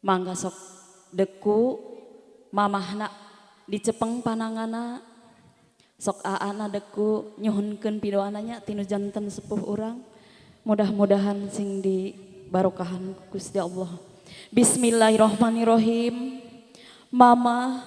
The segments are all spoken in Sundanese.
Mangga sok deku mamahna dicepeng panangana sok aana deku nyuhunkeun pidoana nya tinu janten sepuh urang mudah-mudahan sing di barokahan Gusti Allah. Bismillahirrahmanirrahim. Mama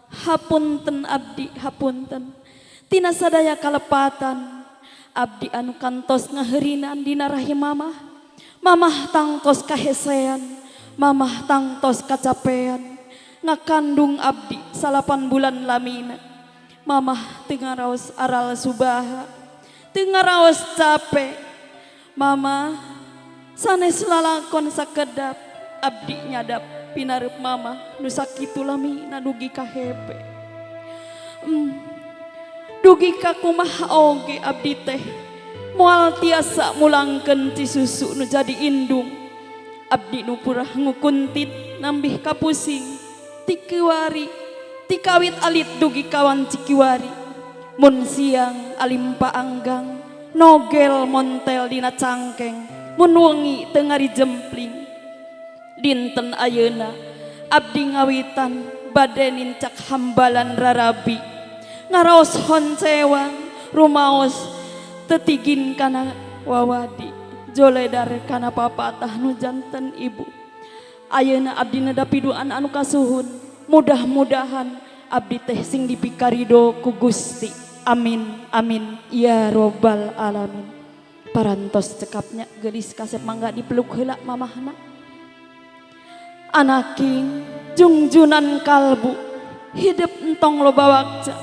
hapunten abdi hapunten tina sadaya kalepatan abdi anu kantos ngaheurinan dina rahim mamah. Mamah tangtos kahesean, mamah tangtos kacapean ngakandung abdi 8 bulan lamina. Mamah teu ngaraos aral subaha, teu ngaraos capek. Mamah sanes lalakon sakedap abdi nyadap pinareup mamah nu sakitu lamina dugi ka hepe. Dugi ka kumaha oge abdi teh moal tiasa mulangkeun ci susu nu jadi indung. Abdi nu purah ngukuntit nambih kapusing tikiwari tikawit alit dugi kawan cikiwari. Mun siang alimpa anggang nogel montel dina cangkeng mun wengi teu ngarijempling. Dinten ayeuna abdi ngawitan bade nincak hambalan rarabi ngaraos honcewang rumaos tetigin kana wawadi joledar kana papatah nu janten ibu. Ayeuna abdi nedapi duaan anu kasuhun mudah-mudahan abdi teh sing dipikarido ku Gusti. Amin amin ya robbal alamin. Parantos cekapnya geulis kasep mangga dipeluk heula mamahna. Anaking jungjunan kalbu hidup entong loba wakca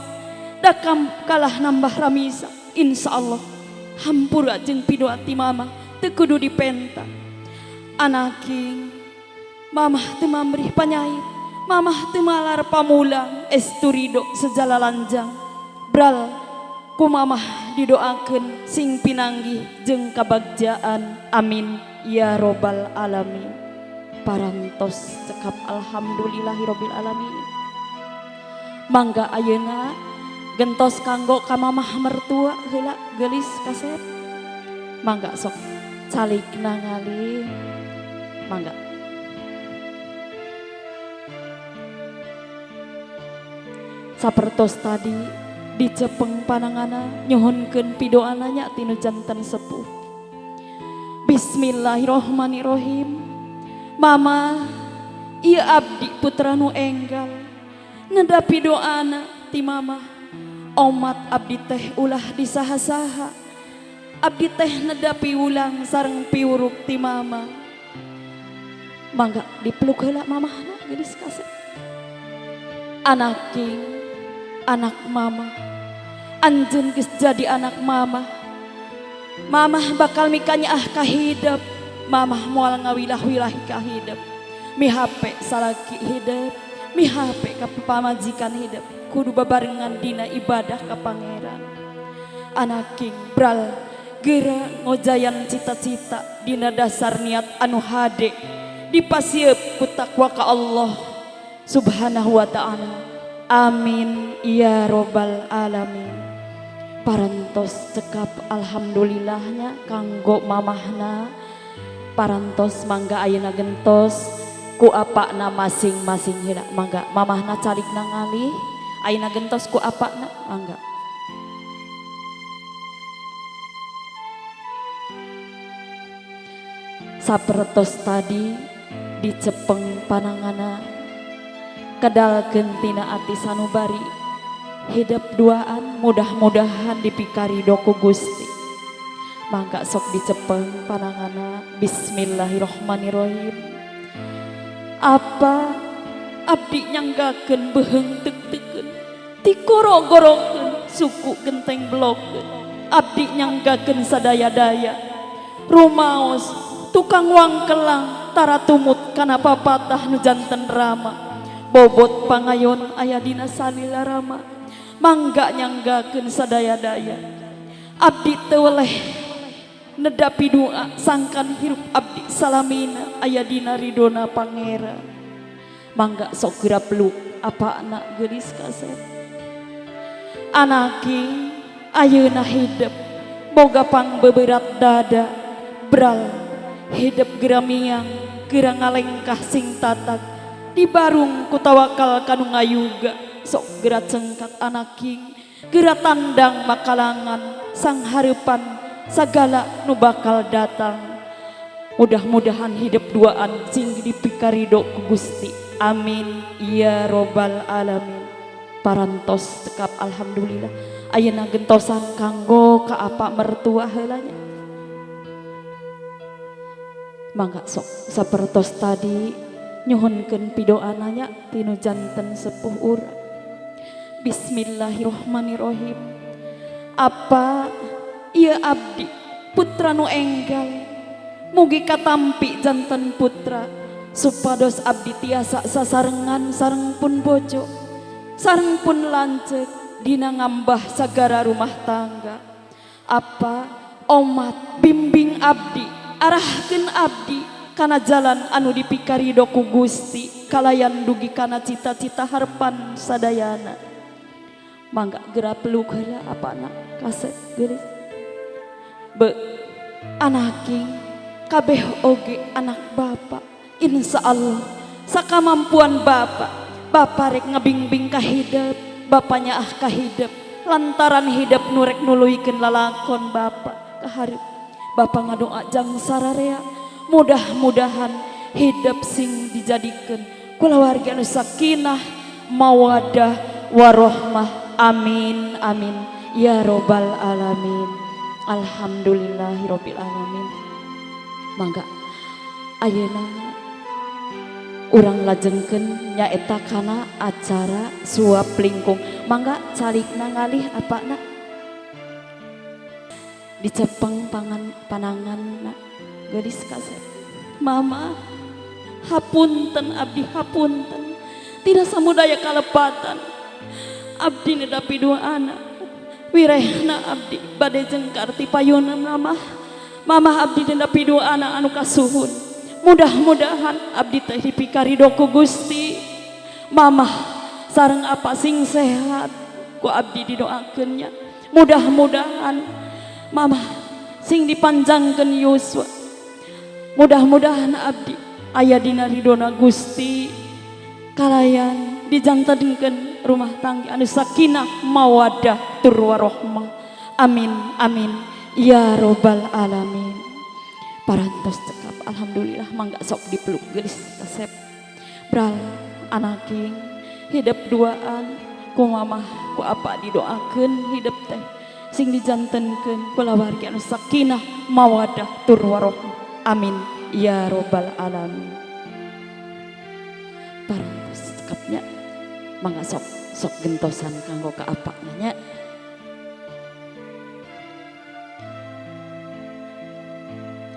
dakam kalah nambah ramisa. Insyaallah hampura jeung pidoa ti mama teu kudu dipenta. Anaking mamah teu mamrih panyait, mamah teu malar pamulang, estu rido sejala lanjang bral ku mamah didoakeun sing pinanggih jeung kabagjaan. Amin ya robbal alamin. Parantos cekap alhamdulillahirabbil alamin. Mangga ayeuna gentos kanggo ka mamah mertua heula geulis kasep. Mangga sok calikna ngali. Mangga. Sapertos tadi dicepeng panangana nyuhunkeun pidoana nya tinu janten sepuh. Bismillahirrahmanirrahim. Mama ieu abdi putra nu enggal nedapi doana ti mama. Omat abdi teh ulah disaha-saha, abdi teh nedapi ulang sareng piuruk ti mama. Mangga dipeluk heula mamahna geulis kasep. Anaking anak mama, anjeun geus jadi anak mama. Mamah bakal mikanyaah ka hidep, mamah moal ngawilah-wilah ka hidep. Mihape salaki hidep, mihape ka pamajikan hidep, kudu babarengan dina ibadah ka pangeran. Anaking bral geura ngojayan cita-cita dina dasar niat anu hade dipasieup ku takwa ka Allah Subhanahu wa ta'ala. Amin ya robbal alamin. Parantos cekap alhamdulillahnya kanggo mamahna. Parantos mangga ayeuna gentos ku apakna masing-masing heula. Mangga mamahna calikna ngalih, ayeuna gentos ku apakna mangga. Sapertos tadi dicepeng panangana kedalkeun tina ati sanubari hidup duaan mudah-mudahan dipikarido ku Gusti. Mangga sok dicepeng panangana. Bismillahirrahmanirrahim. Apa abdi nyanggakeun beuheung teuk-teukeun tikoro-gorokeun suku genteng blokeun. Abdi nyanggakeun sadaya-daya rumaos tukang wangkelang tara tumut kana papatah nu janten rama. Bobot pangayon aya dina salila rama. Mangga nyanggakeun sadaya-daya. Abdi teu weleh nedapi doa sangkan hirup abdi salamina aya dina ridona pangeran. Mangga sok geura peluk apa anak geulis kasep. Anaki ayeuna hidep boga pangbeberat dada bral hidup geura miang geura ngalengkah sing tatag dibarung ku tawakal kanu ngayuga sok geura cengkat anaking geura tandang makalangan sang hareupan sagala nu bakal datang. Mudah-mudahan hidup duaan sing dipikarido ku Gusti, amin ya robbal alamin. Parantos cekap alhamdulillah. Ayeuna gentosan kanggo ka apa mertua heula nya. Mangga sok sapertos tadi nyuhunkeun pidoana nya tinu janten sepuh urang. Bismillahirrahmanirrahim. Apa ieu abdi putra nu enggal mugi katampi janten putra supados abdi tiasa sasarengan sareng pun bojo sareng pun lanceuk dina ngambah sagara rumah tangga. Apa omat bimbing abdi arahkeun abdi kana jalan anu dipikarido ku Gusti kalayan dugi kana cita-cita harepan sadayana. Mangga geura peluk heula apana kasep geulis be anaking kabeh oge anak bapak insyaallah sakamampuan bapak bapak rek ngabingbing ka hidep bapaknya ah ka hidep lantaran hidep nu rek nuluykeun lalakon bapak kaharep bapak ngadoa jang sararea mudah-mudahan hidep sing dijadikeun kulawarga anu sakinah mawadah warohmah, amin amin ya robbal alamin. Alhamdulillahirabbil alamin. Mangga ayeuna urang lajengkeun nyaeta kana acara suap lingkung. Mangga calikna ngalih apana dicepeng pangan panangan geulis kasep. Mama hapunten abdi hapunten tidak samudaya kalepatan abdi nedapi dua anak wirehna abdi bade jengkar ti payuna mamah mamah abdi nedapi dua anak anu kasuhun mudah-mudahan abdi teh dipikarido ku Gusti mamah sareng apa sing sehat ku abdi didoakeun nya mudah-mudahan mamah sing dipanjangkeun yuswa mudah-mudahan abdi aya dina ridona Gusti kalayan dijantenkeun rumah tangga anu sakinah mawadah tur warohmah, amin amin ya robbal alamin. Parantos cekap alhamdulillah. Mangga sok dipeluk geulis kasep bral anaking hidup duaan ku mamah ku apa didoakeun hidup teh sing dijantenkeun kulawargi anu sakinah mawadah tur warohmah, amin ya robbal alamin. Parantos cekapnya mangga sok sok gentosan kanggo ka apa nanya.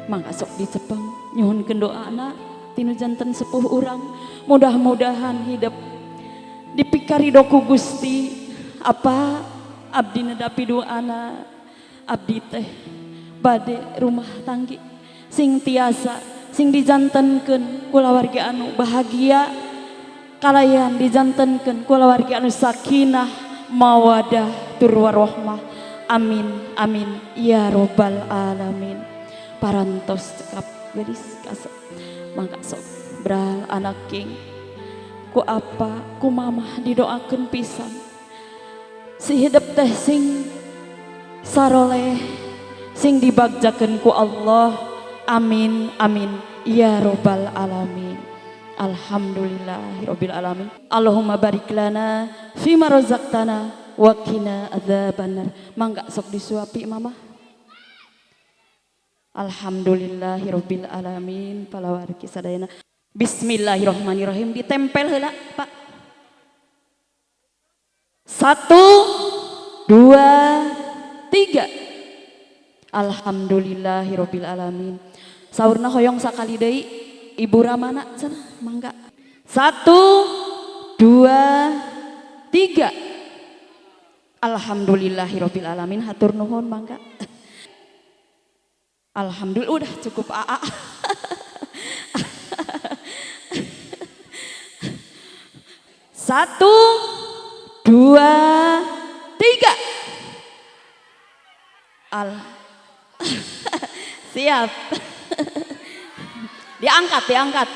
Mangga sok dicepeng nyuhunkeun doana tinu janten sepuh urang mudah-mudahan hidup dipikarido ku Gusti. Apa abdi nedapi doana abdi teh bade rumah tanggi sing tiasa sing dijantenkeun kulawargi anu bahagia kalayan dijantenkeun kulawargi anu sakinah mawadah tur warohmah, amin amin ya robbal alamin. Parantos cekap geulis kasep mangga sok bral anaking ku apa ku mamah didoakeun pisan si hidup teh sing saroleh sing dibagjakeun ku Allah, amin amin ya robbal alamin. Alhamdulillahirabbil alamin. Allahumma barik lana fima razaqtana wa qina adzabannar. Mangga sok disuapi mamah. Alhamdulillahirabbil alamin. Palawargi sadayana. Bismillahirrahmanirrahim. Ditempel heula, Pak. 1 2 3. Alhamdulillahirabbil alamin. Saurna hoyong sakali deui Ibu Ramana cenah mangga. 1 2 3. Alhamdulillahirabbil alamin. Hatur nuhun mangga. Alhamdulillah udah cukup AA. 1 2 3. Al. Siap. Diangkat, diangkat.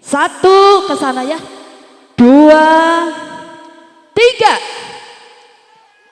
Satu ke sana ya. 2, 3.